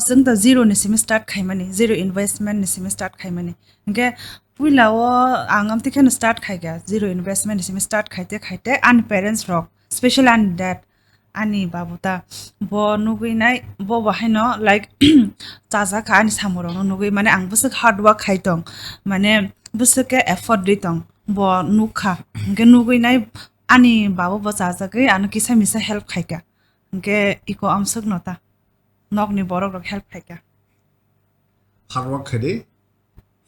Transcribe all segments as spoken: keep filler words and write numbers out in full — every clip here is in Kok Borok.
chwng to zero ni simi start khaimani, zero investment ni simi start khaimani. Hwnkhe puila o ang amtwi kheno start khaikha, zero investment ni simi start khaite khaite ani parents rok, specially ani dad, ani babu ta, bo nugwi nai, bo bo haino, like, chajak kha ani samung rokno nugwi, mane ang bwswk hard work khai tong, mane bwswk khe effort rwi tong, bo nuk kha. Hwnkhe nugwi nai ani babu bo chajagwi ano kisa misa help khaikha. Hwnkhe iko amswk no ta, nokni borok rok help khaikha. Hard work khaidi,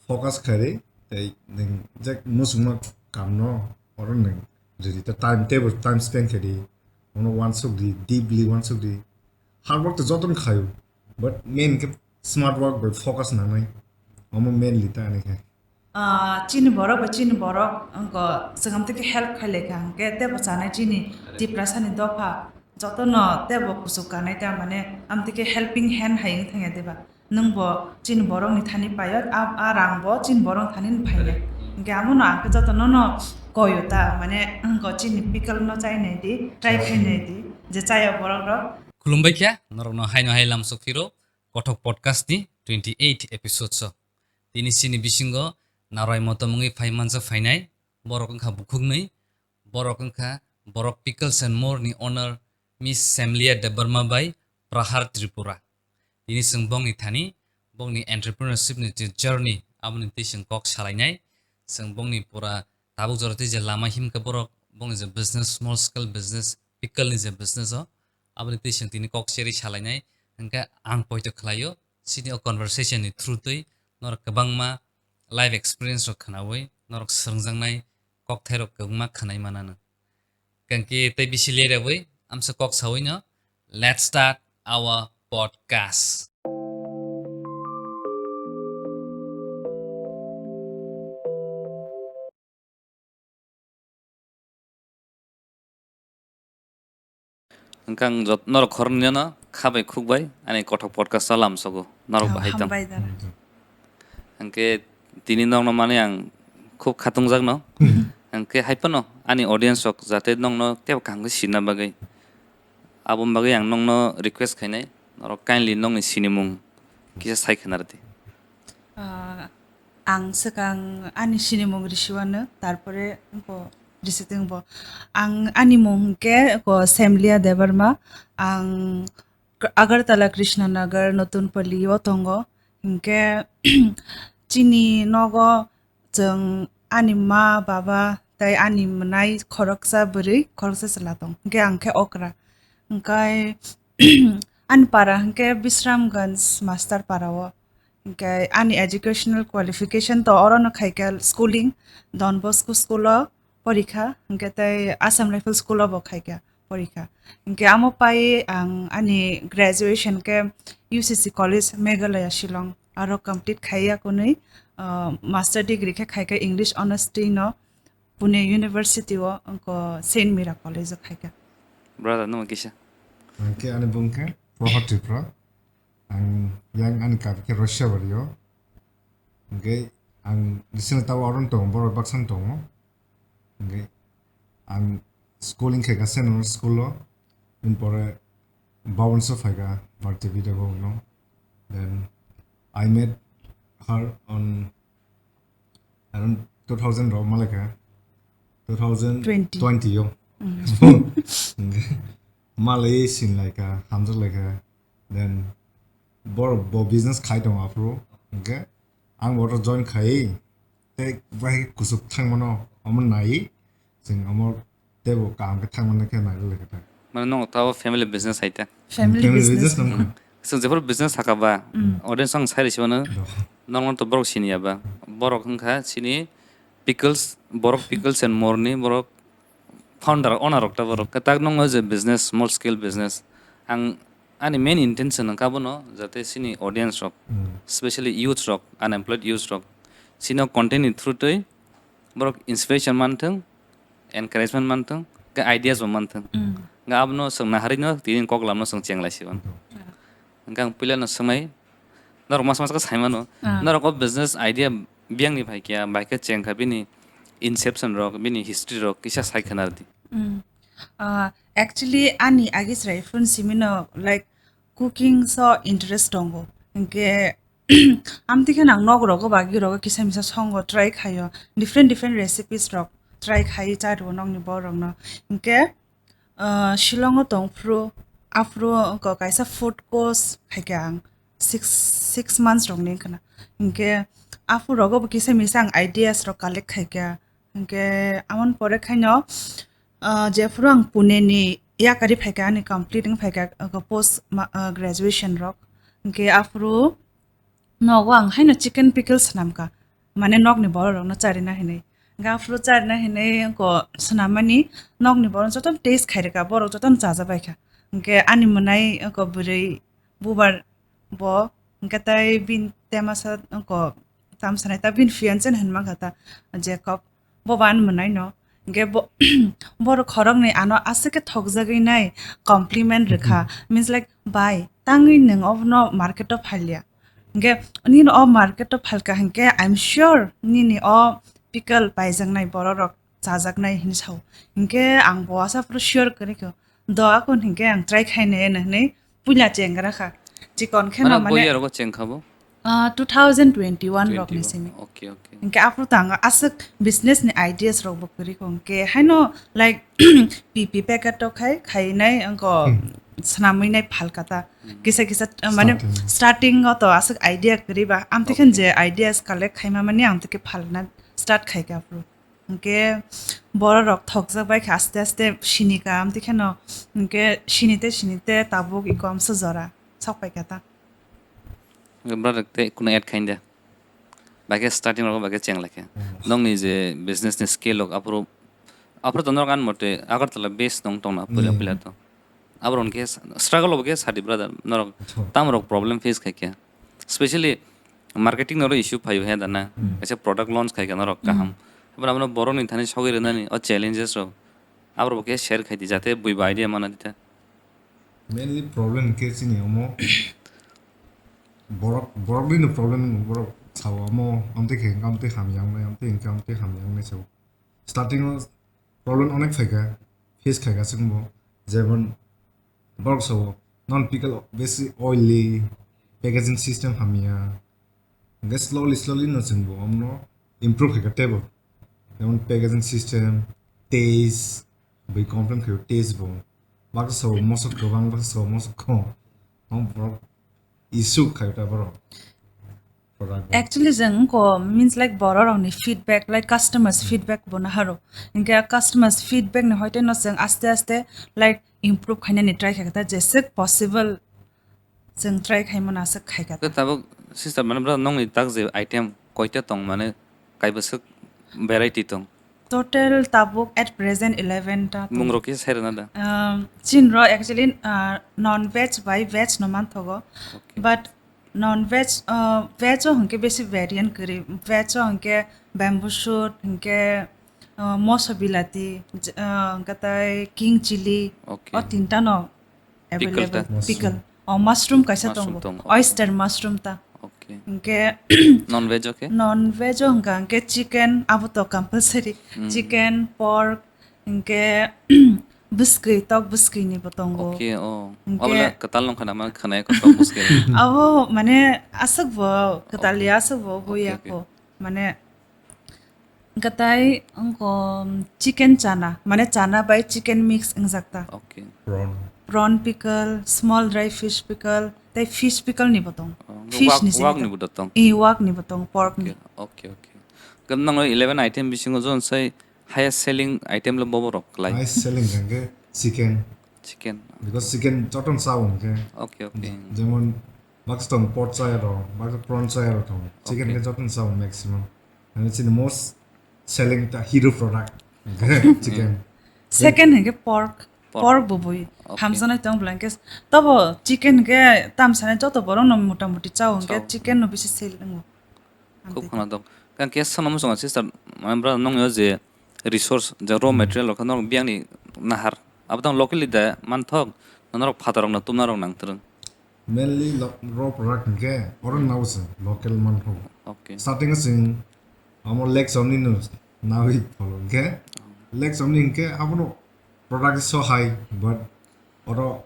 focus khaidi, tei nwng je muchungma kamno oro nwng ridi ta time table, time spend khaidi, ono wansuk di, deeply wansuk di. Hard work to jotono khayo, but main khe smart work bai focus nangnai, omo mainly ta ani khe. Ah, chini borok bai chini borok wngkha, chwng amtwi khe help khai laikha, hwnkhe tebo chanai chini Tiprasani dopha jotono tebo kuchuk kanai ta, mane amtwi khe helping hand hai wng thangya diba? Nwng bo chini borokni thani paio, a, a rang bo chini borok thani phainai. Hwnkhe amono ang khe jotono no koyo ta, mane wngkha chini pickle no chai nai di, try khai nai di, je chaya borok rok. Khulumbai kha, norokno haino hai lamsok phiro, Kothok Podcast ni twenty eight episode o. Tini chini bisingo narwai motom wngwi phai mansa phainai, borok wngkha bukhuknwi, borok wngkha borok Pickles and More ni owner Miss Semlia Debbarma bai Prahar Tripura. Tini chwng bongni thani, bongni entrepreneurship ni je journey, aboni twi chwng kok salainai. Chwng bongni pura tabuk jora tei je lama himkhe borok, bongni je business, small scale business, pickle ni je business o, aboni twi chwng tini kok cherwi salainai. Hwnkhe ang poito khlaio, chini o conversation ni through twi norok kwbangma life experience rok khwnawi norok swrwngjaknai kokthairok kwbangma khwnai mananw. Hwnkhe tei bisi lerwi amsa kok sawi no, let's start our podcast. Hwnkhe ang jot-, norok khoroknwino kha bai khuk bai ani Kothok Podcast o lamsogo, norok Oh, bahai tong. Hambai da. Hwnkhe tini nokno manwi ang khub khatungjakno. Hwnkhe hai phano ani audience rok jate nokno teibo kaham khe sina bagwi, aboni bagwi ang nokno request khainai, norok kindly nokni sinimung kisa sai khna rwdi. Ah, ang swkang ani sinimung risiwano, tarpore bo risiting bo. Ang ani mung hwnkhe ko Semlia Debbarma, ang K-, Agartala Krishnanagar Notunpalli o tongo. Hwnkhe chini nogo chwng ani ma, baba tei ani mwnai khoroksa bwrwi, khoroksa chwla tong. Hwnkhe ang khe okra. Hwnkhe ani para hwnkhe Bisramganj Master para o. Hwnkhe ani educational qualification to orono khaikha schooling, Don Bosco school o porikha, hwnkhe tei Assam Rifle school o bo khaikha porikha. Hwnkhe amo pai ang ani graduation khe U C C College Meghalaya Shillong aro complete khaiya kunui, ah, master degree khe khaikha English honours twi no Pune University o, wngkha Saint Mira College o khaikha. Brother, nwng kisa? Ang khe ani bung khe Prohor Tripura. Ang yang ani kap khe Roisabari o. Hwnkhe ang recently tabo oro tongo, borok baksa tongo. Hwnkhe ang schooling khe Central School o. Bini pore Bhawan so phaikha, Bharti Vidya Bhawan o. Then I met her on around two thousand rok malaikha, two thousand twenty o. Mm. Malai sinlaikha, hamjaklaikha. Then bor bo business khai tongo aphuru. Hwnkhe ang bo join khai tei bai kuchuk thangmano omo nai. Chwng omo teibo kaham khe thangmani khe nailaikha ta. Mane nwng tabo family business hai ta? Family business. Family business nang. Chwng jephuru business sakha ba, mm, audience ang sai rwsibano, do, norok to borok siniya ba. Borok wngkha chini Pickles, borok Pickles and More ni borok founder, owner rok ta borok. Kwtak nokno je business, small scale business. Ang ani main intention wngkha bono, jate chini audience rok, mm, specially youth rok, unemployed youth rok, chini content ni through twi borok inspiration manthung, encouragement manthung, khe ideas bo manthung. Mm. Nga abono chwng naharino tini kok lamno chwng chenglai siban. Mm. Hwnkhe ang puilano swngnai, norok masa masa khe saimano, ah, norok o business idea biyangni phaikya, bai khe chengkha bini inception rok, bini history rok kisa sai khna rwdi. Mm. Ah, actually, ani agi chwrai phone simino, like, cooking so interest tongo. Hinkhe amtwi khe nang nok rogo bagi rogo kisa misa songo try khaio. Different different recipes rok try khai chario nokni borokno. Hinkhe, ah, Shillong o tong phuru, aphuru ko kaisa food course khaikha ang six, six months rokni wngkhana. Hinkhe aphuru rogo bo kisa misa ang ideas rok collect khaikha. Hinkhe amon pore khaino, ah, jephuru ang Pune ni yakari phaikha, ani complete wng phaikha, ah, post ma-, ah, graduation rok. Hinkhe aphuru nogo ang haino chicken pickle swnamkha, mane nokni borok rokno charina hinwi. Hinkhe aphuru charina hinwi ko swnammani nokni borok jotono taste khairikha, borok jotono chajabaikha. Hinkhe ani mwnai ko bwrwi bubar bo, hinkhe tai bini temasa ko tamsanai ta bini fiancé no hinmankha ta Jacob, bo bo ani mwnaino. Hinkhe bo, borok khoroknwi ano aswk khe thokjagwi nai compliment rwkha. Means like, "Bai, tangwi nwng obono market o phalya." Hinkhe nini o market o phalka hinkhe, "I'm sure nini o pickle paijaknai borok rok chajaknai," hinwi sao. Hinkhe ang bo asa phuru sure kwrwi kho. Do akon hinkhe ang try khainai hinwi puila chengra kha. Chikon khe Mane no mane boya rogo chengkha bo? Ah, two thousand twenty-one rokni simi. Okay, okay. Hinkhe aphuru tang aswk business ni ideas rok bo kwrwi kho. Hinkhe haino like P P packet to khai, khainai angko Hmm. swnamwi nai phalkata. Hmm. Kisa kisa, uh, mane Starting. starting o to aswk idea kwrwi ba. Amtwi khe Okay. je ideas collect khaima mani amtwi khe phalna start khaikha aphuru. Hinkhe borok rok thokjak bai khe aste aste sinika, amtwi kheno hinkhe sinite sinite tabuk iko amsa jora sok pai kha ta. Hinkhe brother tei kuno add khain de. Bai khe starting rok bai khe cheng lai khe. Hmm. Nokni je business ni scale rok aphuru, aphuru to norok ani mote Agartala base nong tongna puila Hmm. puila to. Aborok hwnkhe struggle obo khe sadi brother, norok Acha. Tamo rok problem face khai khe, specially marketing norok issue phaio he dana, Hmm. kaisa product launch khai khe norok Hmm. kaham, aboni, aboni borok ni thani sogwi rwnani o challenges rok aborok bo khe share khai di jate buiba idea mana di ta. Mainly problem khe chini omo borok, borok ni problem borok sao omo amtwi khe amtwi hamya wngnai, amtwi hinkhe amtwi hamya wngnai sao. Starting o problem onek phaikha, face khaikha chwngbo, jemon borok sao non pickle besi oily, packaging system hamya, hingke slowly slowly no chwngbo omno improve khaikha teibo, jemon packaging system, taste, bui complain khaio taste bo, baksa sao mosok kwbang, baksa sao mosok kom, omo borok issue khai ta borok product bo. Actually, jeng ko means like borok rok ni feedback, like customers feedback bo naharo. Hingke customers feedback ni hoite no jeng aste aste like improve khainani try khaikha ta jeswk possible jeng try khaimano aswk khaikha ta. Tabuk sister mane bro nongni tak je item koita tong mane kaibwswk variety tong? Total tabuk at present eleven ta tongo. Mung rok kisa sai rwna da? Um, chin ro actually, uh, non veg bai veg no manthogo. Okay. But non veg, uh, veg o hwnkhe besi variant kwrwi. Veg o hwnkhe bamboo shoot, hwnkhe, uh, moso bilati, j-, uh, hwnkhe tai king chili. Okay. O tinta no Pickle available. Ta? Mushroom. Pickle. O mushroom kaisa Mushroom tongo. Tongo, okay. Oyster mushroom ta. Okay. Hingke Non veg o khe? Non veg o hingka hingke chicken abo to compulsory. Hmm. Chicken, pork, hingke bwskwi, tok bwskwi ni bo tongo. Okay, oh. Hingke Abole kwtal nong khana man khana ko tok bwskwi. Abo mane aswk bo kwtal Okay. ya aswk bo Okay, buya okay. Ko. Mane Gatai wngkha chicken chana, mane chana bai chicken mix wngjak ta. Okay. Prawn. Prawn pickle, small dry fish pickle, tei fish pickle ni bo tong. Oh, Fish wak-, ni simi wak tong. Ni bo tong? Eh, wak ni bo tong, pork ni. Okay, okay, okay. Gam nang eleven item bisingo jon sai highest selling item le bobo rok klai. Highest selling hingke chicken. Chicken. Because chicken joton sao hingke. Okay, okay. Jemon baksa tong pork chaya rok, baksa prawn chaya rok tong. Chicken Okay. Ke joton sao maximum. Ani chini most selling ta hero product. Chicken. Second hingke pork. Pork. Pork bo bui. Okay. Hamjaknai tong bwla hingke tobo chicken hingke tamsani joto borok no mota moti chao hingke Chao. Chicken no bisi sale wngo. Khub khana dok. Kan kesa no musong sister, mane bra nong yo je resource, je raw Hmm. material rok norok biyang ni nahar. Abotang locally da man thok, norok phatar rok no tumna rok nang twrwng. Mainly lo-, raw product hingke oro nabo se local manthok. Okay. Starting o chwng amo Lake Chowmini no nawi pholo hingke, Lake Chowmini hingke abono product so high, but oro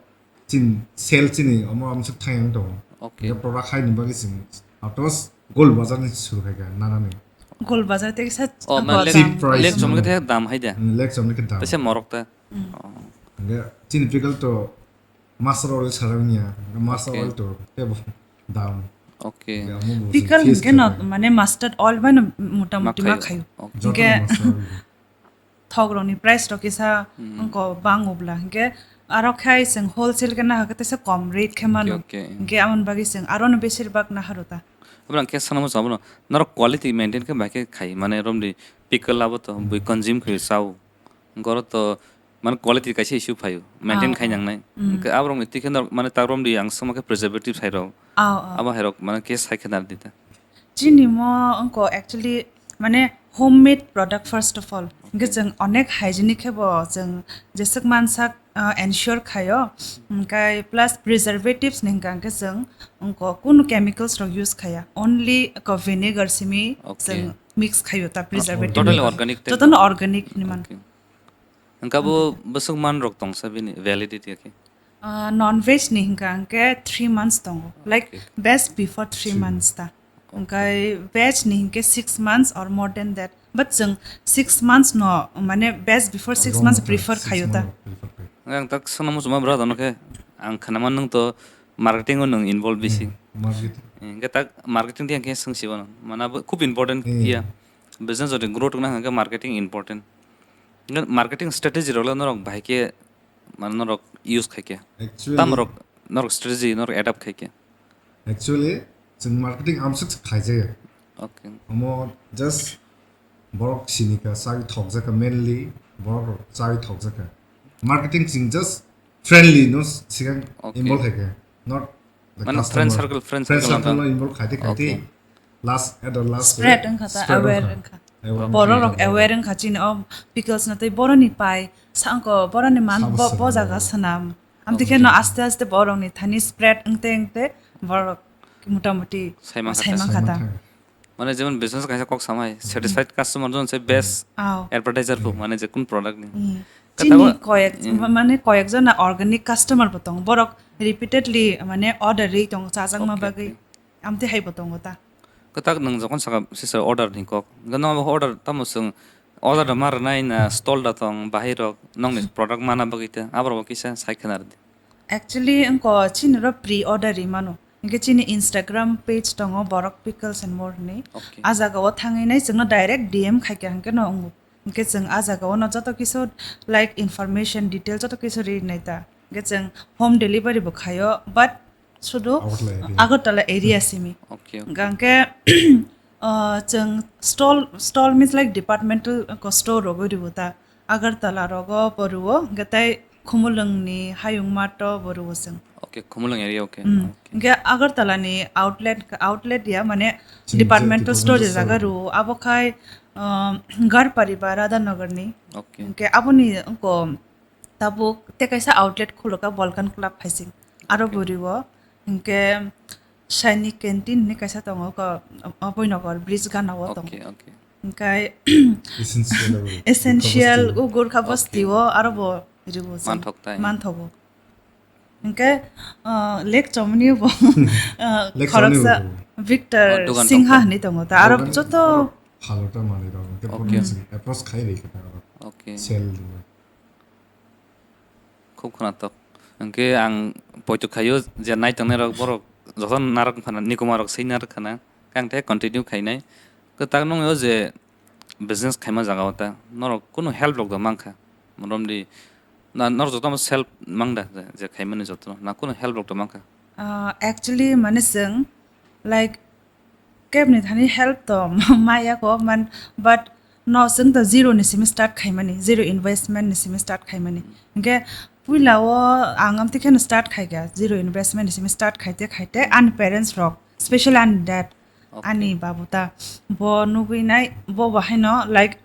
chin sale chini omo amsuk thang yang tongo. Okay. Hingke product hai ni bagwi chwng atos Gold Bazar ni suru khai kha nanani. Gold Bazar te kisa Oh, man, lek, Cheap price lek chomni khe dam hai da. Hmm, lek chomni khe dam. Tese morok ta. Hmm. Oh. Hingke chini pickle to master oil sarang ya, master Okay. oil to tebo dam. Okay. Ya, omo bo Pickle chwng hingke no, taste mane mustard oil bai no mota moti ma khayo. Okay. Joto Hingke master oil. Thok rokni price rok kisa Hmm. wngko bang ubla, hingke aro khai chwng wholesale khe nahakhe tesa kom rate khe Okay, mano. Okay. Hingke amon bagwi chwng aro no besir bak naharu ta. Abra khe sanamo sabono norok quality maintain khe bai khe khai, mane romdi pickle abo to bui consume khai chao. Goro to mane quality kaisa issue phaio, maintain Ah, khai ah. nangnai. Hmm. Hingke aborokni tikhe norok mane ta romdi ang sama khe preservative hai rok. Ah, ah. Abo hai rok mane khe sai khe nar di ta. Chini mo wngko actually mane homemade product first of all. Hingke Okay. chwng onek hygienic khe bo chwng jeswk mansak, ah, ensure khaio. Hingke plus preservatives ni hingka hingke chwng wngko kunu chemicals rok use khaya. Only ko vinegar simi Okay. chwng mix khaio ta preservative. Totally organic type Jotono of organic ni man. Okay. Hingka bo bwswk man rok tong sa bini validity khe? Ah, non veg ni hingka hingke three months tongo. Like Okay. best before three Three months ta. Hingke veg ni hingke six months or more than that. But chwng six months no, mane best before six Wrong months month, prefer six khayo ta. month prefer khayo. Ang tak sono muchuma bra dono khe ang khana man nung to marketing o nung involve bisi. Hmm, marketing. Hingke tak marketing dia khe swng si bono. Mana bo khub important Hmm. iya. Business jodi growth wngna hingke marketing important. Hingke marketing strategy rok le norok bahai khe mane norok use khai khe. Actually Tam rok norok strategy norok adapt khai khe. Actually, chwng marketing amswk khaijaya. Okay. Omo just borok sini kha, chai thokjak kha, mainly borok rok chai thokjak kha. Marketing chwng just friendly no sigang Okay. involve khai kha, not the Mane customer. Friend circle, friend Friend circle circle ang no involve khai di, khai di. Okay. Last, at the last Spread day, wngkha ta, spread aware wngkha. Wngkha. Aware Borok wngkha. Rok aware wngkha chini o pickles no tei boroni pai, sangko boroni man Sabo bo, bo swnam. jaga swnam. Amtwi Sabo kheno swnam. Aste aste borokni thani spread wngte wngte borok motamuti Saimang kha ta. Saimang kha ta. Saimang kha. Mane jemon business kaisa kok samai, Hmm. satisfied customer jon se best Aw. advertiser bo, Hmm. mane je kun product ni. Hmm. Khe Chini tabo, koyek, hmm. ma-, mane koyek jona organic customer bo tongo. Borok repeatedly mane order ri tongo chajakma Okay, bagwi. okay. Amtwi hai bo tongo ta. Kwtak nwng jokon saka sisa order ni kok. Gano abo order tamo swng order ma rwnai na stall da tong bahai rok nokni product mana bagwi ta. Aborok bo kisa sai khwna rwdi. Actually, wngko chini ro pre-order ri mano. Hingke chini Instagram page tongo, Borok Pickles and More hinwi. Okay. A jaga o thangwi nai chwngno direct D M khaikha hingke no wngo. Hingke chwng a jaga o no joto kisu, like, information, detail joto kisu ri nai ta. Hingke chwng home delivery bo khaio, but sudu Agartala area. Agartala area simi. Okay, okay. Hingke, uh, chwng stall, stall means, like, departmental, uh, store rogo ribo ta. Agartala rogo bo rwo, hingke tei Khumulwng ni hayung mato bo rwo chwng. Okay, Khumulwng area, okay. Mm. Okay. Hingke Agartala ni outlet, outlet ya, mane Chini departmental departmental store store. Jaga rwo, abo khai, um, Garpari ba Radhanagar ni. Okay. Hingke aboni wngko tabuk tei kaisa outlet khulo kha Volcan Club hai sing. Aro Okay. bo rwo, hingke Sainik Canteen hinwi kaisa tongo, ko, Abhoynagar bridge gana o tongo. Okay, okay. Hingkai Essential abo. Essential Gurkha o Gurkha Basti Okay. o aro bo ribo chwng Manthok tai. Manthogo. Hingke, uh, Lake Chomoni bo, uh, Lake Chomoni khoroksa bo. Victor Oh, dogan Singha tok ta. Hinwi tongo ta. Aro Dogan joto oro phalota manwi rok hingke Okay. borokno chwng approach khai ri kha ta oro. Okay. Sale rwna. Khub khwnathok. Hwnkhe ang poito khaio je nai tongnai rok borok joto narwk phano nikoma rok swi narwk khana. Khe ang tei continue khainai. Kwtal nung o je business khaima jaga o ta norok kunu help rok da mankha. Romdi na norok joto self mang da je, je khaimani joto na kunu help rok da mankha. Ah, actually mane chwng like Kebni thani help to maya ko man, but no, chwng to zero ni simi start khaimani, zero investment ni simi start khaimani. Hingke puila o ang amtwi kheno start khaikha, zero investment ni simi start khaite khaite ani parents rok, specially ani dad, Okay. ani babu ta, bo nugwi nai, bo bo haino, like,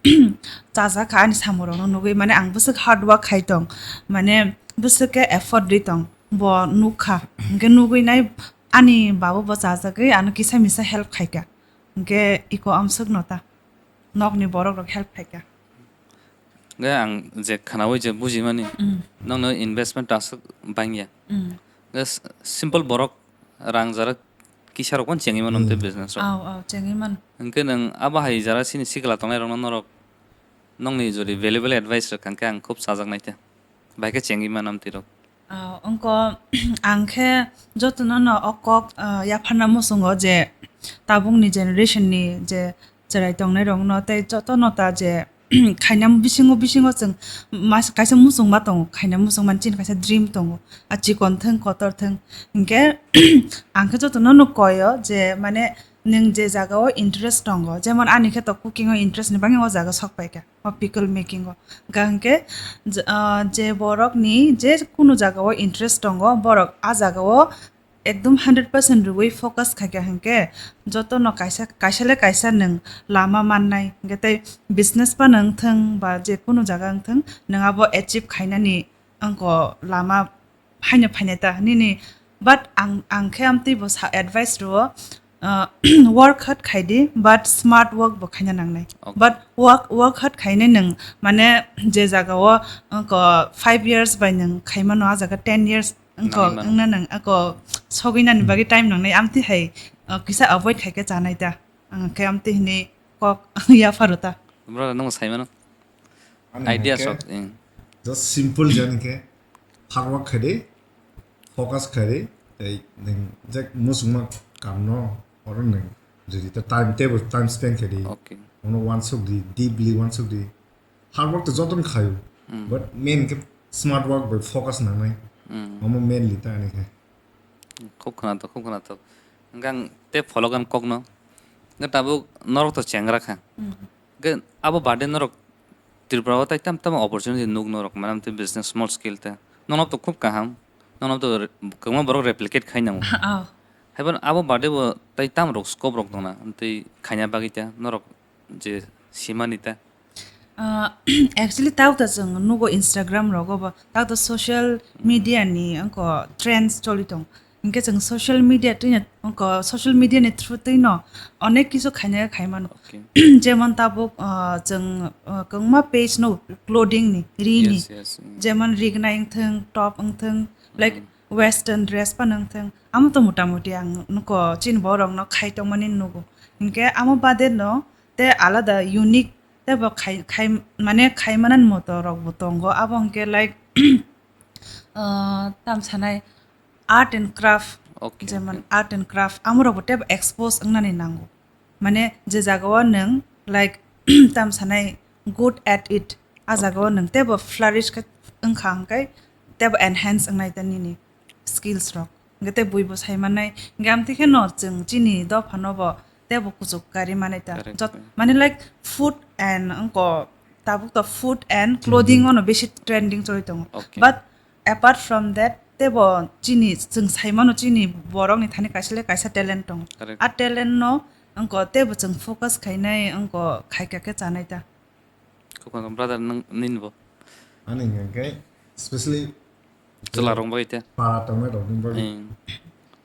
chajak kha ani samung rok no nugwi, mane ang bwswk hard work khai tong, mane bwswk khe effort ri tong, bo nukha, hingke nugwi nai, Ani babu bo chajagwi ano kisa misa help khaikha. Hingke iko amswk no ta. Nokni borok rok help khaikha. Hwnkhe ang je khwnaui je bujimani, Mm. Nokno investment aswk bangya. Mm. Hwnkhe s-, simple borok rang jara kisarok phano chengwi mano tei Hmm. business rok. Aw, aw, chengwi mano. Hwnkhe nwng abo hai jara chini sikla tongnairokno norok nokni jodi valuable advice rwkha hwnkhe ang khub chajaknai khe. Bai khe chengwi mano amtwi rok. Ah, wngkha ang khe jotono no o kok, ah, yapharna muchungo je tabukni generation ni je chwrai tongnairokno tei jotono ta je khaina bisingo, bisingo chwng mas-, kaisa muchungma tongo, khaina muchungmani chini kaisa dream tongo, a chikon thwng, kotor thwng. Hinkhe ang khe jotono no koyo je mane nwng je jaga o interest tongo, jemon ani khe to cooking o interest ni bagwi o jaga sok pai kha. O pickle making o. Hwnkha hwnkhe je, ah, je borok ni je kunu jaga o interest tongo, borok a jaga o ekdom hundred percent rwui focus khaikha hwnkhe jotono kaisa, kaisa le kaisa nwng lama mannai. Hwnkhe tei business phano wngthwng ba je kunu jaga wngthwng, nwng abo achieve khainani wngkha lama haino phainai ta nini. But ang, ang khe amtwi bo sa advice rwo, ah, work hard khai di, but smart work bo khaina nangnai. Okay. But work, work hard khainai nwng, mane, je jaga o, wngkha five years bai nwng khaimano, a jaga ten years wngkha, nangwi mano. Wngna nwng, ako sogwinani Hmm. bagwi time nangnai, amtwi hai, ah, kisa avoid khai khe chanai ta. Ang khe amtwi hwnwi kok yapharo ta. Brother, nwng sai mano? Ani Idea hwnkhe sok, eh. Just simple jani khe hard work khai di, focus khai di, tei nwng je muchungma kamno oro nwng rwdi ta time table, time spend khai di. Okay. Ono uansuk di, deeply uansuk di. Hard work to jotono khaio, Hmm. but main khe smart work bai focus nangnai. Hmm. Omo mainly ta ani khe. Khub khwnathok, khub khwnathok. Hwnkhe ang tei follow kha kokno. Hwnkhe tabuk norok to chengra kha. Hmm. Hwnkhe abo baade norok Tripura o tai tam tamo opportunity nuk norok, mane tei business small scale ta. Nono to khub kaham. Nono to re-, kwbangma borok replicate khai nango. Oh. Haibo abo baade bo tai tam rok scope rok dona, tei khaina bagwi ta norok je simani ta. Ah, actually, tao ta chwng nugo Instagram rogo bo, tao ta social media ni wngkha trends choli tong. Hinkhe chwng social media twino, wngkha social media ni through twino onek kisu khaina khai mano. Okay. Jemon tabuk, ah, chwng, ah, kwbangma page no clothing ni, ri ni. Yes, yes, mm. Jemon rignai wngthwng, top wngthwng, like, Mm. Western dress phano wngthwng. Amo to mota moti ang nugo chini borok no khai tongmani nugo. Hinkhe amo baade no tei alada unique tei bo khai, khai, mane khai manani moto rok bo tongo. Abo hwnkhe like, ah, tam sanai art and craft, Okay, jemon okay. Art and craft, amo rok bo tei bo expose wngnani nango. Mane je jaga o nwng, like, tam sanai good at it, a jaga o Okay. Nwng tei bo flourish khe wngkha hwnkhe tei bo enhance wngnai ta nini skills rok. Hwnkhe tei bui bo sai mannai. Hwnkhe amtwi khe no chwng chini dopha no bo tei bo kuchuk kari manai ta. Correct, Jot-, correct. Mane like food and wngkha tabuk to food and clothing Clothing. Ono bisi trending choli tongo. Okay. But apart from that, tei bo chini chwng sai mano chini borok ni thani kaisa le kaisa talent tongo. Correct. A talent no wngkha tei bo chwng focus khainai wngkha khaika khe chanai ta. Khub kaham, brother, nwng, nini bo? Ani hwnkhe, especially Chwla rok bai te. Para tongnai rok ni bagwi. Hmm.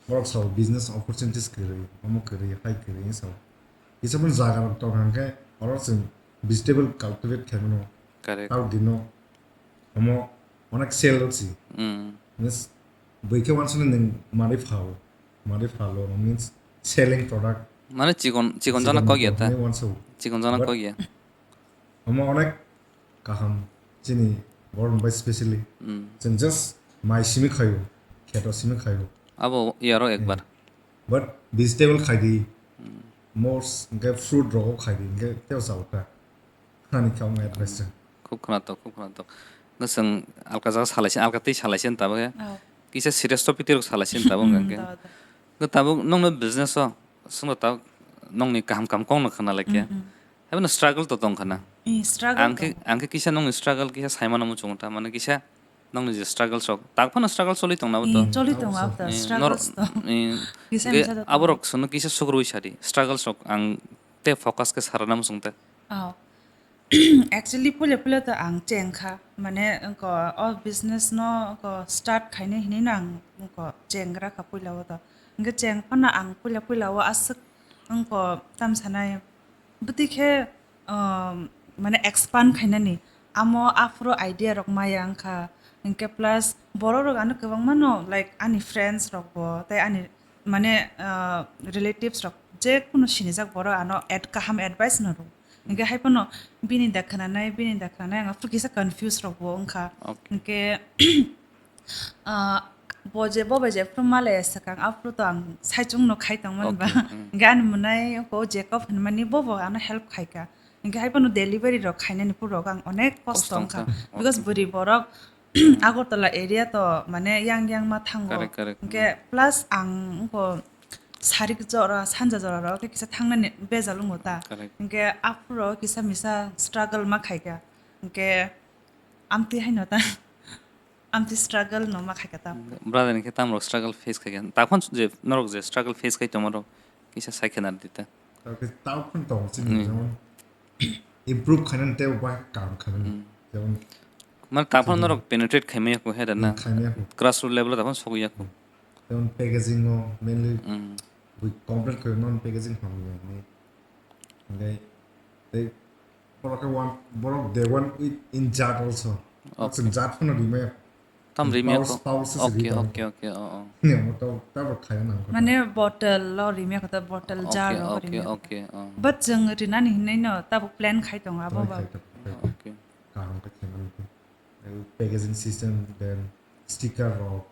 Borok sao business opportunities kwrwi, omo kwrwi, hai kwrwi sao. Kisa phano jaga rok tong hwnkhe, oro chwng vegetable cultivate khai mano. Correct. Tao dino, omo onek sale rok si. Hmm. Means, bwkhe wansuknai nwng manwi phao, manwi phalo, means selling product. Mane chikon, chikon jana kok ya ta. Chikon jana kok ya. But omo onek kaham chini borok bai specially. Mm. Chwng just mai simi khaio, kheto simi khaio. Abo yaro ekbar. But vegetable khai di, Mm. mors, hwnkhe fruit rogo khai di, hwnkhe teo chao ta. Ani khe omo advice chwng. Khub khwnathok, khub khwnathok. Hwnkhe chwng alka jaga salai se, alka tei salai se tabuk khe. Oh. Kisa serious topic tei rok salai se tabuk hwnkhe. Da, da. Hwnkhe tabuk nokno business o, chwngno tabuk nokni kaham kaham kokno khna lai khe. Mm, mm. Haibano struggle to tong khna. Eh, struggle Ang khe, to. Ang khe kisa nokni struggle kisa sai mano muchungo ta, mane kisa nokni je struggles rok. Tak phano struggle choli tong na bo to. Eh, choli tong abo to, Eh, struggles nor-, to. eh, Kisa ge misa to aborok tong. Sono kisa sukrui sadi. Struggles rok ang te focus khe sarana muchung te. Oh. Actually, puila puila to ang cheng kha. Mane, wngkha o business no wngkha start khainai hinui no ang wngkha cheng gra kha puila o to. Hwnkhe cheng phano ang puila puila o aswk wngkha tam sanai. Bwtwi khe, um, mane expand khainani, amo aphuru idea rok maya wngkha. Hinkhe plus borok rok ano kwbangma no, like, ani friends rok bo tei ani, mane, ah, relatives rok je kunu sinijak borok ano ad-, kaham advice no rw. Hinkhe hai phano bini da khwnanai, bini da khwnanai, ang aphuru kisa confuse rok bo wngkha. Okay. Hinkhe, ah, bo je, bo bai je phuru malaya swkang, aphuru to ang saichung no khai tongmani ba. Okay, mm. Hinkhe ani mwnai ko Jacob hinmani bo bo ano help khaika. Hinkhe hai phano delivery rok khainani phuru rok ang onek kosto. Kosto wngkha. Wngkha. Because okay. Bwrwi borok Agartala area to mane yang yang ma thango. Correct, correct. Hinkhe plus ang wngkha sarik jora, sanja jora rok khe kisa thangnani bejal wngo ta. Correct. Hinkhe aphuru kisa misa struggle ma khaika. Hinkhe amtwi haino ta. Amtwi struggle no ma khaika ta. Brother, hinkhe tamrok struggle face khaika. Takhon je norok je struggle face khai tongmarok kisa sai khena di ta. Tao khe tao phano tongo chini Hmm. jemon improve khainani tei bai kaham khainani. Hmm. Jemon Mane taphano Chini norok penetrate khaimaya kho he da na. Hmm, khaimaya kho. Grassroots level o taphano sokya kho. Jemon packaging o mainly Hmm. we complain khayo non packaging hamya ni. Hinkhe tei borok khe one, borok they want it in jar also. Okay. Chwng jar phano rimaya. Tam rimya Pouch, ko. Pouch se Okay, ri tong. Okay, okay, oh, oh. Ne, mo to, ta bo khaina nang ko. Mane bottle lo rimya ko ta, bottle jar Okay, lo okay, rimya ko ta. Okay, oh. But jeng rinani hinai no, ta bo plan khai tong abo Plan ba. khai tong, khai tong. Okay. Kaham khe khaina nang ko. Eh, packaging system, then sticker rok.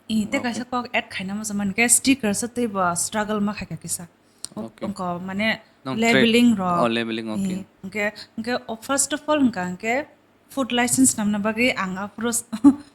I, te Rok. kaisa kok add khaina mo jaman ke sticker se tei bo struggle ma khai ka kisa. O, Okay. ongko mane Nang trade. labeling rok. Oh, labeling, okay. I, hingke, hingke, oh, first of all, hingka hingke, food license namna bagwi ang aphuru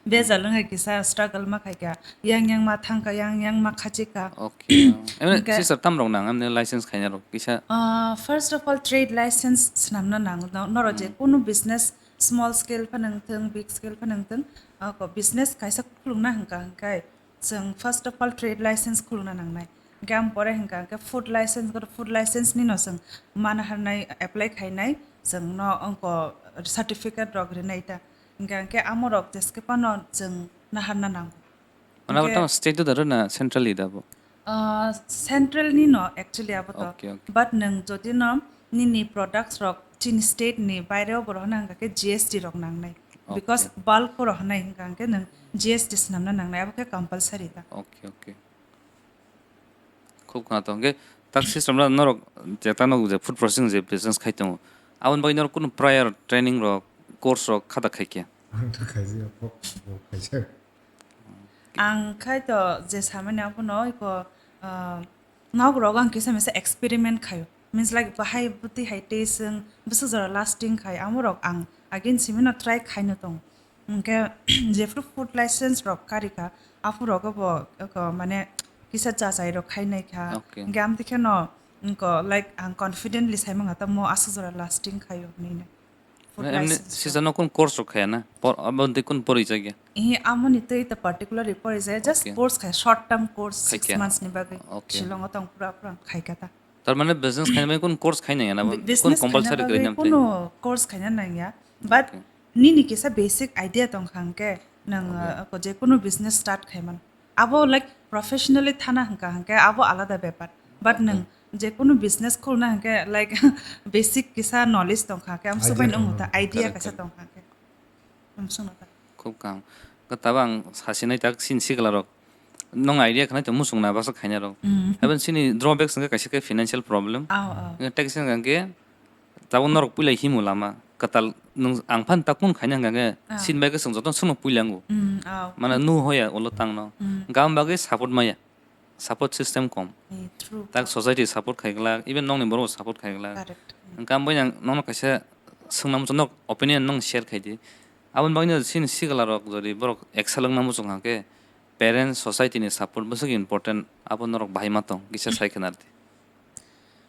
bejal wngkha kisa struggle ma khaikha, yang yang ma thangkha, yang yang ma khachikha. Okay. Emne Hingke sister tam rok nang, emne license khaina rok kisa. Ah, first of all, trade license swnamna nang. No-, norok je Hmm. kunu business, small scale pha nang thung, big scale pha nang thung, ako business kaisa khulukna hingka hingkai. Chwng first of all trade license khulukna nangnai. Hingke ang pore hingka hingke food license, goro food license ni no chwng mana harnai apply khainai, chwng no ongko certificate rok rinai ta. Hingka hingke amo rok jeske phano chwng naharna nango. Ano Hingke tamo state da na central da bo? Ah, central ni no actually abo to. Okay, okay. But nwng jodi no nini products rok chini state ni baire o bo rohorna hingka khe G S T rok nangnai. Because Okay. bulk o rohornai hingka hingke nwng G S T swnamna nangnai, abo khe compulsory ta. Okay, okay. Khub khna to. Hingke tak system ra norok je ta nog je food processing je business khai tongo. Aboni bagwi norok kunu prior training rok, course rok khata khai khe? Ang to khaijak, bo, bo khaijak. Ang khai to je samani abono iko, ah, nok rok ang kisa misa experiment khayo. Means like bahai bwtwi hai taste wng, bwswk jora lasting khai, amo rok ang again simi no try khaino tong. Hingke jephru food license rok karikha, aphuru rok bo, oko, mane, kisa jachai rok khainai kha. Okay. Hingke amtwi kheno, oko, like, ang confidently sai manga ta mo aswk jora lasting khaio hinwi no. Food Mane, emne license rok. Sisa no kun course rok khaya na? Por, abo tei kun pori jagya? Ihi, amoni tei ta particularly pori jaya, just Okay. course khaya, short term course, six Khaikya? months ni bagwi. Okay. Shillong o tong pura pura khaikha ta. Tar mane business khaina bagwi kun course khaina ya na? Bi-, Kun business compulsory khaina bagwi khaina? Kuno course khaina nang ya. But Okay. nini kisa basic idea tong kha hingke nang, Okay. uh, ako je kuno business start khaiman. Abo, like, professionally thana hingka hingke abo alada bepar. But Okay. nang je kuno business khulna hingke, like, basic kisa knowledge tong kha hingke, am Idea subai tong nung kha. ta idea Correct, kaisa correct. tong kha hingke. Am sung ta. Khub kaham. Khe tabang sasinai tak sin sikla rok. Nong idea khanai to musung na basa khaina rok. Mm. Haban sini drawbacks hingke kaisa khe financial problem. Aw, aw. Hingke tak sin hingke tabang norok puila himu lama. Katal nung ang phan tak kun khaina hingke Ah. sin bai khe sung joto sung puila ngu. Mm, aw. Mana nu hoya ulo tang no. Mm. Gam bagwi support maya. Support system kom. Eh, true. Tak society support khai glak, even nongni borok support khai glak. Correct. Hingke ang bai nang, nongno kaisa swngnamo chwng nok opinion nong share khai di. Aboni bagwi no chini sikla rok jodi borok excel wngna muchung hingke parents, society ni support bwswk important, abo norok bahai ma tong, kisa sai khna rw di.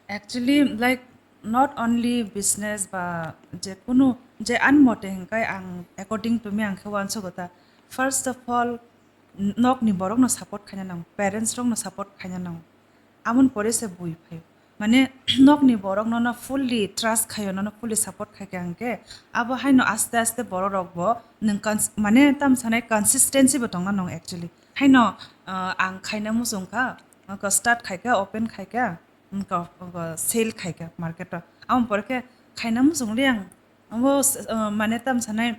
Actually, like, not only business ba je kunu, je ani mote hingke ang, according to me, ang khe uansugo ta. First of all, n-, nokni borokno support khaina nango, parents rokno support khaina nango. Amoni pore se bui phaio. Mane, nokni borok nono fully trust khaio, nono fully support khaikha hingke, abo haino aste aste borok rok bo nwng cons-, mane, tam sanai consistency bo tongna nango actually. Haino, ah, ang khaina muchung kha, wngkha start khaikha, open khaikha, wngkha, wngkha sale khaikha market o. Amoni pore khe khaina muchung le ang Abo s-, uh, mane tam sanai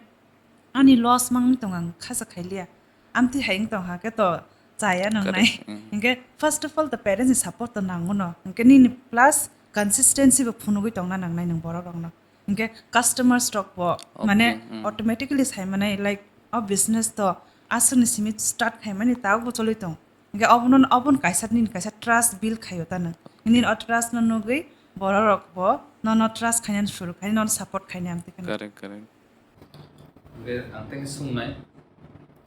ani loss mang tong ang khasa khailiya. Amti hai wng tong ha khe to chaya nang nai. Correct. Mm. Hingke first of all the parents ni support to nango no. Hingke nini plus consistency bo phunugui tongna nang nai nang borok rok no. Hingke customer stock bo mane automatically sai mane like o business to aswk ni simi start khai mani tabuk bo choli tong. Hingke obono, obono kaisa nini kaisa trust build khaio ta nang. Nini o trust no nugui borok rok bo nono trust khainani suru khai, nono support khainai amtwi kheno. Correct, correct. Hingke ang tei khe sungnai,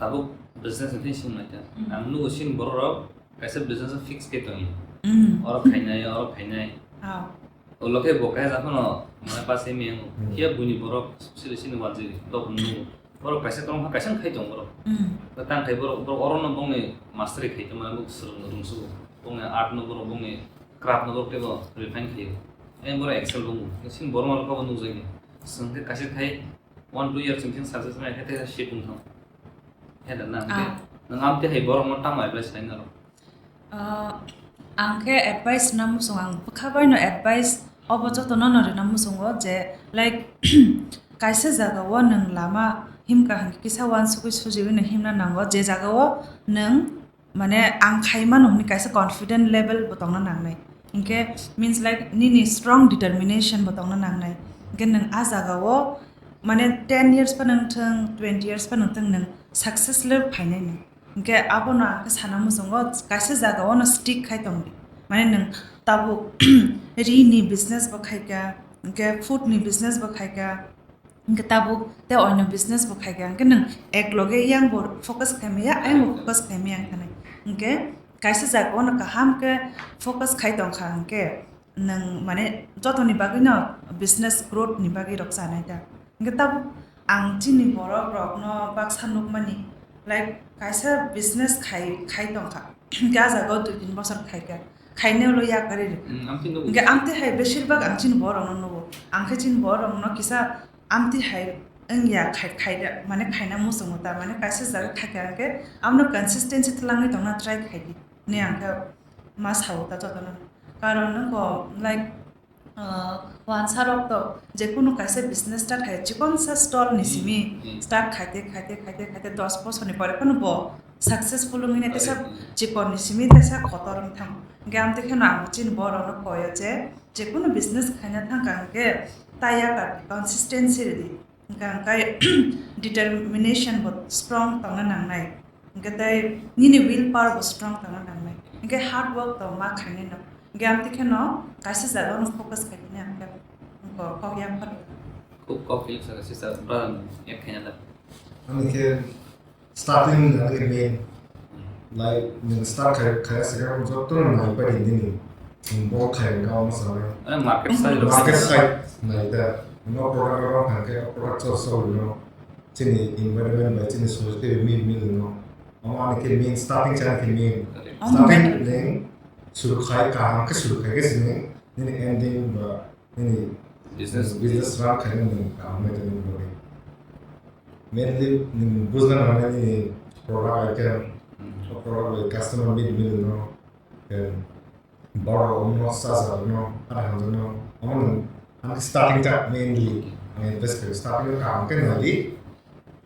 tabuk business ni tei sungnai ta. Mm. Ang nugo sini borok rok kaisa business o fix khe tongwi. Mm. Oro khainai, oro khainai. Ah. Ulo khe bo kaya jakhano mane pass emi ang. Mm. Phiya buini borok sili sini wanjili, tok nugo. Borok kaisa tong kha, kaisa khai tong borok. Mm. Tang khai borok, borok oro no bongni mastery khai tong mane bok swrwng rwngsugo. Bongni art no borok, bongni craft no borok teibo refine khaio. Ang borok excel bo nugo. Sini borok rok bo nukjagwi. Swng khe kaisa khai one two years wngkhe success wngnai khe tei shift wngthang. He da na, hingke nwng amtwi hai borokno tamo advice khlai naro? Ah, ang khe advice rwna muchung, ang bwkha bai no advice obo joto no no rwna muchungo je, like, kaisa jaga o nwng lama himkha hingke kisa uansugui sujiui no himna nango, je jaga o nwng mane ang khai mano hwnwi kaisa confident level bo tongna nangnai. Hinkhe means like nini strong determination bo tongna nangnai. Hinkhe nwng a jaga o mane ten years phano wngthung, twenty years phano wngthung, nwng success le phainai nwng. Hinkhe abono ang khe sana muchungo kaisa jaga o no stick khai tongdi. Mane nwng tabuk ri ni business bo khaikha, hinkhe food ni business bo khaikha, Hingke tabuk tei oino business bo khaikha, hingke nwng ek loge yang bo focus khaimaya, ayang bo focus khaimaya wngkha nai. Hingke kaisa jaga o no kaham khe focus khai tongkha, hingke nwng mane jotoni bagwi no business growth ni bagwi rok chanai ta. Hingke tabuk ang chini borok rok no baksa nukmani, like, kaisa business khai, khai tongkha, hingke a jaga o dui tin bosor khaikha, khainai ulo yakarwi rw. Mm, amtwi nugo. Hingke amtwi hai beshirbak ang chini borok no nugo. Ang khe chini borok no kisa amtwi hai wngya khai, khaida, mane khaina muchungo ta, mane kaisa jaga khaikha hwnkhe abono consistency twlangwi tongna try khaidi hinwi ang khe ma sao ta jotono. Karon wngkho, like, ah, wansa rok to jekunu kaisa business start khai, chikonsa stall ni simi start khaite, khaite, khaite, khaite dos bosorni pore phano bo successful wngwi nai teisa chikon ni simi teisa kotor wng thang. Hingke amtwi kheno ang chini borok no koyo je, Jekunu business khaina thangkha hwnkhe taya ka consistency rwdi. Hwnkha hwnkhe determination bo strong tongna nangnai. Hwnkhe tei nini will power bo strong tongna nangnai. Hwnkhe hard work to ma khainai no. Hwnkhe amtwi kheno kaisa jaga no focus khainai hwnkhe kok yang phano. Khub kok yang saka sisa brother ek khaina da. Ani khe Starting ni age main, like, nwng start khai, khai se khe joto no nai pai di nini. Nwng bo khai ka mo sa. Eh, market side. Market side nai da. No product ro khai ke product so so no. Chini environment bai chini society bai meet meet no. Omo ani khe main, starting channel khe main. Correct. Starting nwng suru khai kaham khe suru khai khe sini nini ending ba Nini business. Business run khaina nwng kaham nai tongmani bagwi. Mainly nwng bujna nangnai nini product item, hmm, o product bai customer meet mili no, then borok no, chajar no, ada hamjak no, omo nwng ang starting ta mainly ang invest khaio, starting o kaham khe nai di.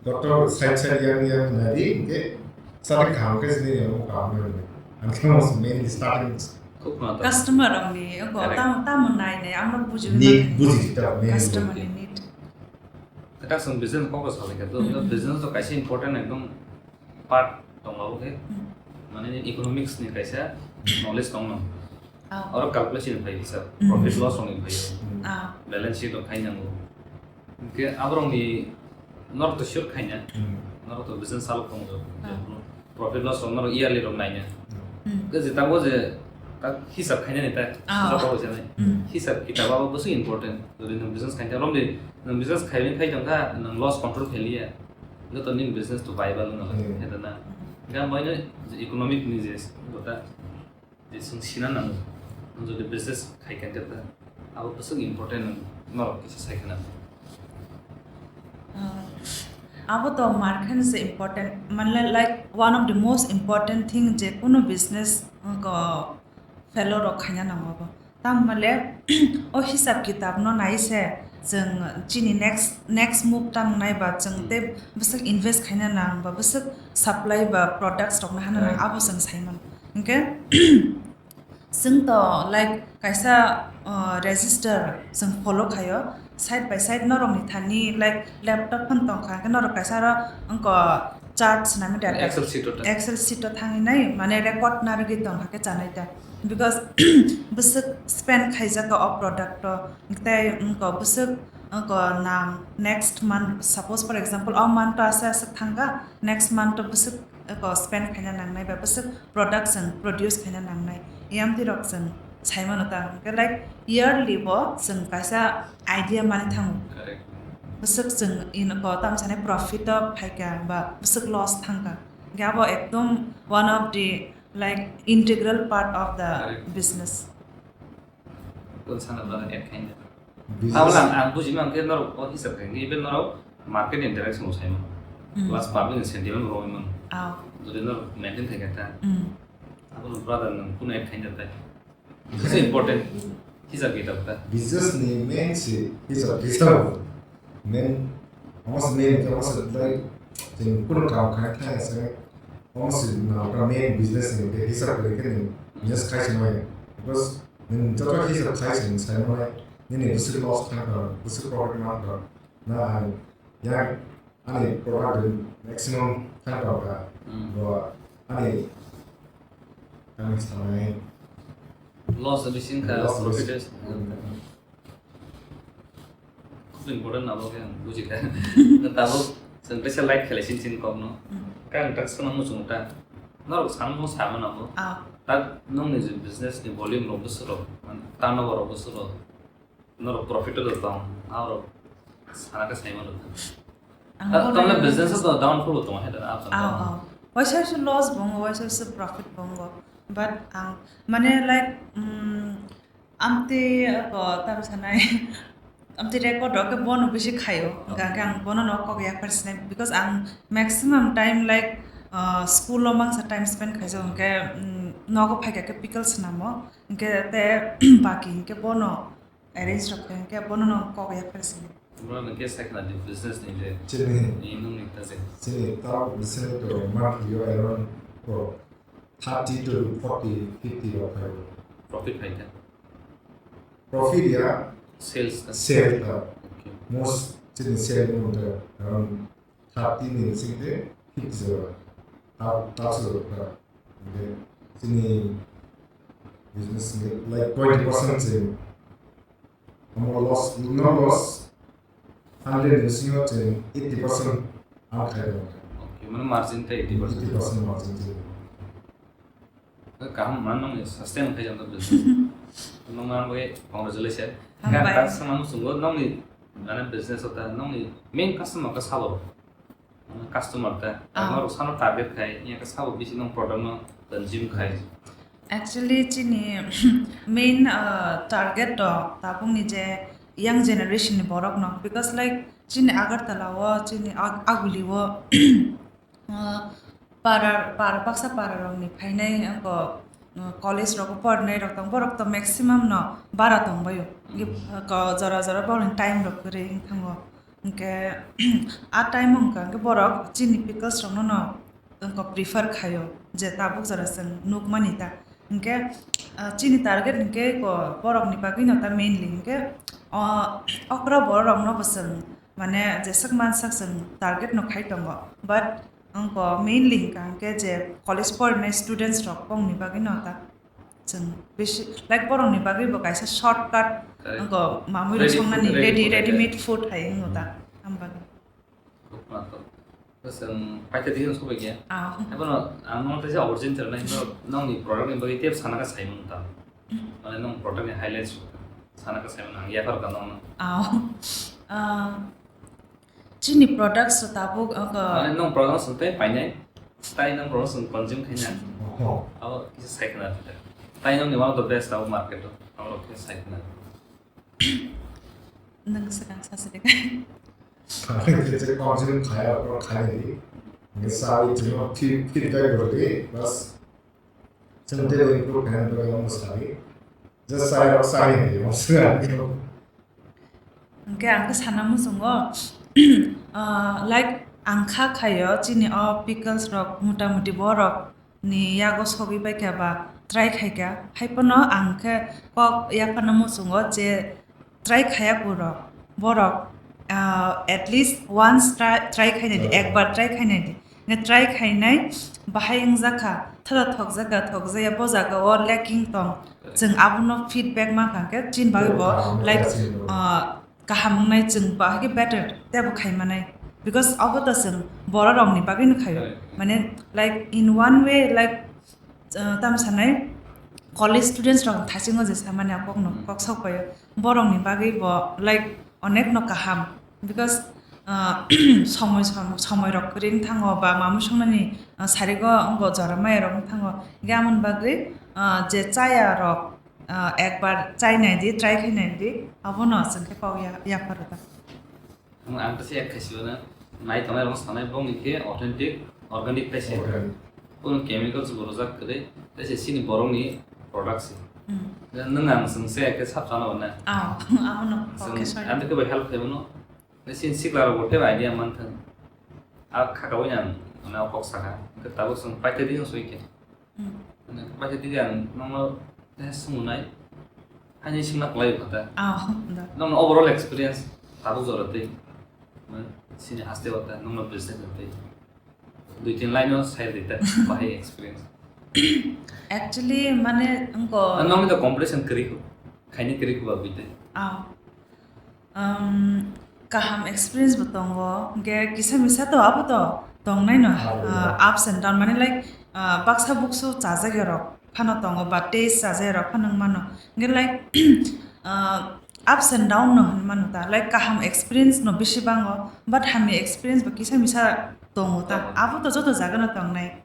Doctor side side yang yang nai di, hingke starting kaham khe sini yang kaham nai di. Ang khe mas main starting. Khub khuna to. Customer rokni, oko, correct, tam, tamo nai nai, ang no buji. Need buji ta main. Customer ni need. Kwtak chwng business kok salai kha, to, hmm, business to kaisa important ekdom part tong labo khe, hmm, mane economics ni kaisa knowledge tong nang. Ah. Oro calculation phai hisab, hmm, profit loss rok ni phai. Ah. Balance sheet rok khai nango. Hingke aborokni norok to sure khaina, hmm, norok to business salok tongo, ah, profit loss rok norok yearly rok naina. Hmm. Hingke je tabuk je tak hisab khainani tak, ah, hisab rok sanai. Hmm. Hisab kitab abo bwswk important. Jodi nwng business khaina romdi, nwng business khaini khai tongkha, nwng loss control khailiya. Joto nini business to viable wngna lai, hmm, khe da na. Hingke ang boino je economic ni je kota, Je chwng sina nango, nwng jodi business khai kha khe ta, abo bwswk important, nwng norok kisa sai khna. Ah, abo to mar khe se important, manle like one of the most important thing je kunu business, uh, ko fellow rok khaina nango abo. Tamo le o hisab kitab no nai se, Chwng chini next, next move tang nai ba chwng Hmm. tei bwswk invest khaina nang ba bwswk supply ba products rok no hana nang Right. abo chwng sai mano. Hwnkhe chwng to like kaisa, uh, register chwng follow khaio, side by side norok ni thani like laptop phan tong kha, hwnkhe norok kaisa aro wngkha chart swnamwi da Excel sheet o ta. Excel sheet o thangwi nai mane record narwgwi tong kha khe chanai ta, because bwswk spend khaijak o product o, tei wngkha bwswk wngkha nang next month, suppose for example o month o aswk aswk thangkha, next month o bwswk wngkha spend khaina nangnai ba bwswk product chwng produce khaina nangnai, yamtwi rok chwng sai mano ta. Hwnkhe like yearly bo chwng kaisa idea mani thango. Correct. Bwswk chwng in ko tam sani profit o phaikha ba bwswk loss thangkha. Hwnkhe abo ekdom one of the, like, integral part of the Correct. business. Kung sana ba add khaina. Business. Abo lang ang buji mang khe norok o hisab khe even norok market interaction bo sai mano. Mm. Plus public ni sentiment bo roi mano. Ah. Jodi norok maintain khai kha ta. Mm. Abo no brother nang kuno add khaina ta. It's important. Hisab kitab ta. Business ni main si hisab kitab. Main, omo se main, omo se like, jeng kuno kam khai khai se, omo se na ka main business ni ke hisab kare ke ni business khai se mai. Because nang joto hisab khai se sai mai, nini bwswk loss khai ka, bwswk profit ma ka, na ang yang Ani product maximum khan rok ka. Hmm. Bo ani kami sanai. Loss bisi wngkha, loss profit bisi. Khub important na bo khe ang buji kha. Tabuk chwng kaisa like khlai sin sin kok no. Hmm. Kang tak sana muchung ta. Norok samung sama na bo. Ah. Tak nongni je business ni volume rok bwswk rok, turnover rok bwswk rok. Norok profit o tong, norok sana khe sai mano. Ang Ah, already tamle business o downfall bo tongo, hai da, ups and Aw, down. Aw. Waisa waisa loss bo wngo, waisa waisa profit bo wngo. But ang, mane, like, mm, amtwi, uh, tam sanai, amtwi record rok khe bono bisi khaio. Oh. Hwnkha khe ang bono no kok yak phar sinai, because ang maximum time, like, uh, school o mangsa time spend khaijak, hwnkhe, mm, nogo phaikha khe pickles namo, hwnkhe te baki hwnkhe bono arrange rok khe, hwnkhe bono no kok yak phar sini. Bono no khe sai khna di business ni je. Chini. Ni nung ni ta je. Chini ta business to monthly o around ko thirty to forty, fifty rok khai. Profit khai kha? Profit ya. Sales ta. Sale ta. Okay. Most chini sale ni mungkha around thirty ni sing te fifty zero. Ta, ta zero ka. Hwnkhe chini business ni, like, twenty percent se amo loss, no loss, hundred ni sing o chini eighty percent ang khai rw. Okay, mane margin ta eighty percent. Eighty percent margin chini. Kaham, mano nung sustain khai jang business. Nung mang bai congratulations. Hambai. Ka, ka sama nung sungo nung ni, mane business ota nung ni main customer ka sabo. Mane customer ta. Ah. Nung sano target khai, iya ka sabo bisi nung product no consume khai. Actually, chini main, uh, target to tabuk ni je young generation ni borok no, because, like, chini Agartala o, chini Ag-, Aguli o, uh, para, para, baksa para rok ni phainai, wngkha, uh, college rogo porinai rok tong, borok to maximum no bara tong bai o. Wngkha, uh, jora jora borok ni time rok kwrwi wng thango. Hwnkhe, a time wngkha, hwnkhe borok chini pickles rok no no wngkha prefer khaio, je tabuk jora chwng nukmani ta. Hwnkhe, uh, chini target hwnkhe ko borok ni bagwi no ta mainly hwnkhe, uh, okra borok rok no bo chwng mane jeswk mansak chwng target no khai tongo, but Ang ko mainly hwnkha hwnkhe je college porinai students rok bongni bagwi no ta chwng bisi, like, borokni bagwi bo kaisa shortcut. Correct. Ang ko mamui rok Ready songnani food, ready ready, food, ready made food hai wngno ta. Hmm. Ang bagwi. Kok ma to. Bwswng paitha digi sobai khe. Ah. Ebono ang nong tei original nai no, nongni product ni bagwi tep sana ka sai mung ta. Hmm. Mane nong product ni highlights sana ka sai mung ang yaphar ka nong. Ah. Ah. Chini products rok tabuk, uh, Mane nong products rok tei painai, tai nong products rok consume khaina. Oho. Abo kisa sai khna rwdi. Tai nong ni one of the best abo market o. Abo rok khe sai khna. Nang swkang sa sidi. Khaina je consume khaya, abo khaina di. Nge sai jino fit, fit kai bro di, bas. Chwng tei improve khaina bagwi omo sai. Just sai rok sai ni, omo swkang. Khe ang khe sana muchungo, ah, like, ang kha khaio, chini o pickles rok, mota moti borok ni yago sogwi bai kha ba try khai kha, hai phano ang khe kok yapharna muchungo je try khaya borok, borok, ah, at least once try, try khai nai di, ekbar try khai nai di. Nge try khainai bahai wngjakha, thada thokjakha, thokjaya, bo jaga o lacking tong. Chwng abono feedback mankha khe, chini bagwi bo, like, ah, kaham wngnai, chwng bahai khe better tebo khaimanai. Because obo to chwng borok rokni bagwino khaio. Mane, like, in one way, like, ah, tamo sanai, college students rok thaisingo je samani a kokno, kok sok paio. Borokni bagwi bo, like, onekno kaham. Because, ah, somoi, som-, somoi rok kwrwi wng thango ba mamung songnani, ah, sarigo wngbo jora maya rok wng thango. Hingke amoni bagwi, ah, je chaya rok, ah, ekbar chai nai di, try khai nai di, abono chwng khe kok ya, yapharo ta. Ang, ang khe yak khaisibana nai tongnai rok sanai bongni khe authentic, organic khaisi. Organic. Kunu chemicals bo rwjak kwrwi, tei se chini borokni product se. Hmm. Nwng ang chwng se khe sap chana hwnna. Ah, abono kok khe soi. Ang khe bai help khaimano. Nisi sikla rok bo khe idea manthang. A khaka bai ang, ano kok saka. Khe tabuk chwng paitha di soi khe. Hmm. Paitha di ang nangno teh swngnai. Hani singna kwlai kha ta. Ah, da. Nangno overall experience tabuk jora tei. Sini haste wata nangno business tei. Dui tin line o sai di ta bahai experience. Actually, mane, wngko. Nangni to competition kwrwi kho. Khaini kwrwi kho ba bui tei. Ah. Um, kaham experience bo tongo, hingke kisa misa to abo to tongnai no, ah, ups and down, mane, like, ah, baksa buksu chajak ya rok phano tongo, ba taste chajak ya rok phano wng mano, hingke, like, ah, ups and down no hin mano ta, like, kaham experience no bisi bango, but hamya experience bo kisa misa tongo ta, abo to joto jaga no tongnai.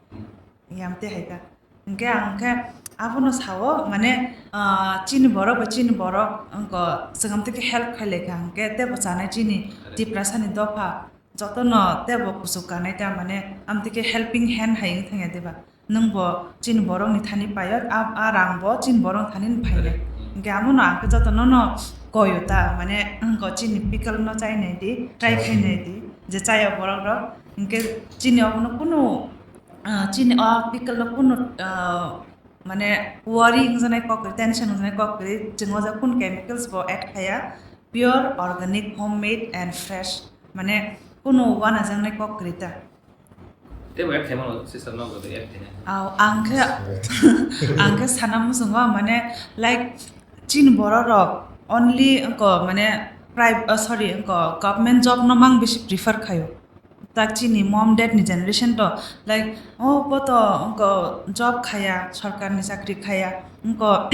Yamte hai ta. Hingke ang khe abono sao, mane, ah, chini borok bai chini borok, wngko, chwng amtwi khe help khai lai kha, hingke tebo chanai chini Tiprasani dopha, jotono tebo kuchuk kanai ta, mane, amtwi khe helping hand hai wng thangya diba? Nwng bo chini borokni thani paio, a, a rang bo chini borok thani phainai. Hingke amono ang khe jotono no koyo ta, mane, wngko chini pickle no chai nai di, try khai nai di, je chaya borok rok, hingke chini obono kunu ah, chini o pickle no kunu, ah, mane worry wngjaknai kok kwrwi, tension wngjaknai kok kwrwi, chwng o jaga kunu chemicals bo add khaya, pure organic, homemade and fresh, mane kunu uanajaknai kok kwrwi ta. Tei bo add khaimano sister no bo add khaina. Aw, ang khe, ang khe sana muchungo, mane, like, chini borok rok only wngko, mane, private, oh, sorry, wngko, government job no mang bisi prefer khaio. Tak chini mom dad ni generation to, like, oh, bo to wngko job khaya, sorkar ni chakri khaya, wngko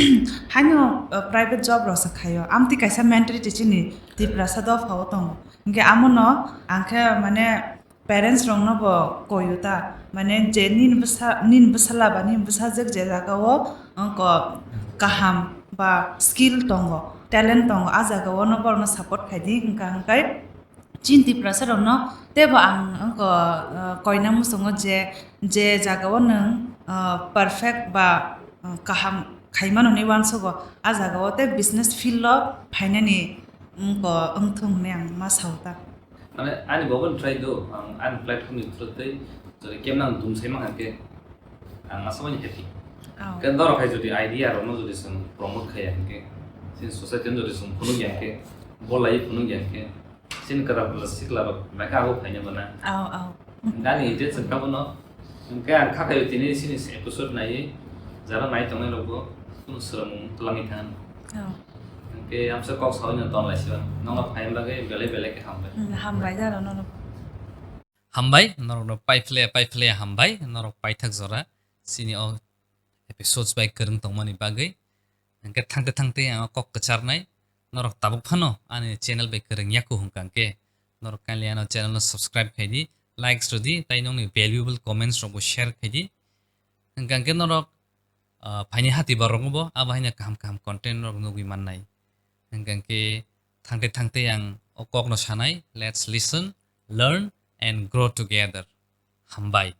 haino, uh, private job rok se khaio. Amtwi kaisa mentality chini Tiprasa dopha o tongo. Hingke amono ang khe, mane, parents rok no bo koyo ta, mane, je nini bwsa, nini bwsala ba nini bwsajwk je jaga o wngko kaham ba skill tongo, talent tongo, a jaga o no borok no support khai di, hingka hingkai. Chini Tiprasa rokno teibo ang wngkha, ah, koina muchungo je, je jagao nwng, ah, perfect ba, ah, kaham khaimano hinwi uansugo, a jagao tei business field o phainani wngkha, wngthung hinwi ang ma sao ta. Mane, ani bo try do, ang ani platform ni through tei jodi kemna ang dum sai mankha khe, ang aswk happy. Oh. Khe norok hai jodi idea rokno jodi chwng promote khaiya hinkhe, chini society no jodi chwng phunuk ya hinkhe, bolai phunuk ya hinkhe, chini kwtal kwtal sikla rok belai khe abo phaina bana. Oh, oh. Gani je chwng kha bono, hinkhe ang kha khaio tini chini episode naiwi, jara nai tongnai rokbo kunu swrwngmung twlangwi thang. Oh. Hinkhe amsa kok sawi no ton lai siya, nokno phaina bagwi belai belai khe hambai. Hmm, hambai jara nono. Hambai, norokno paiphle, paiphle hambai, norok paithak jora, chini o episodes bai kwrwng tongmani bagwi. Hingke thangte thangte ang o kok kwcharnai, norok tabuk phano ani channel bai kwrwng yaku hwnkha hwnkhe, norok kindly ano channel no subscribe khai di, likes rw di, tei nokni valuable comments rokbo share khai di. Hingkha hingke norok, ah, phaini hati borok bo abo haino kaham kaham content rok nugwi mannai. Hingkha hingke thangte thangte ang o kokno sanai, let's listen, learn and grow together. Hambai.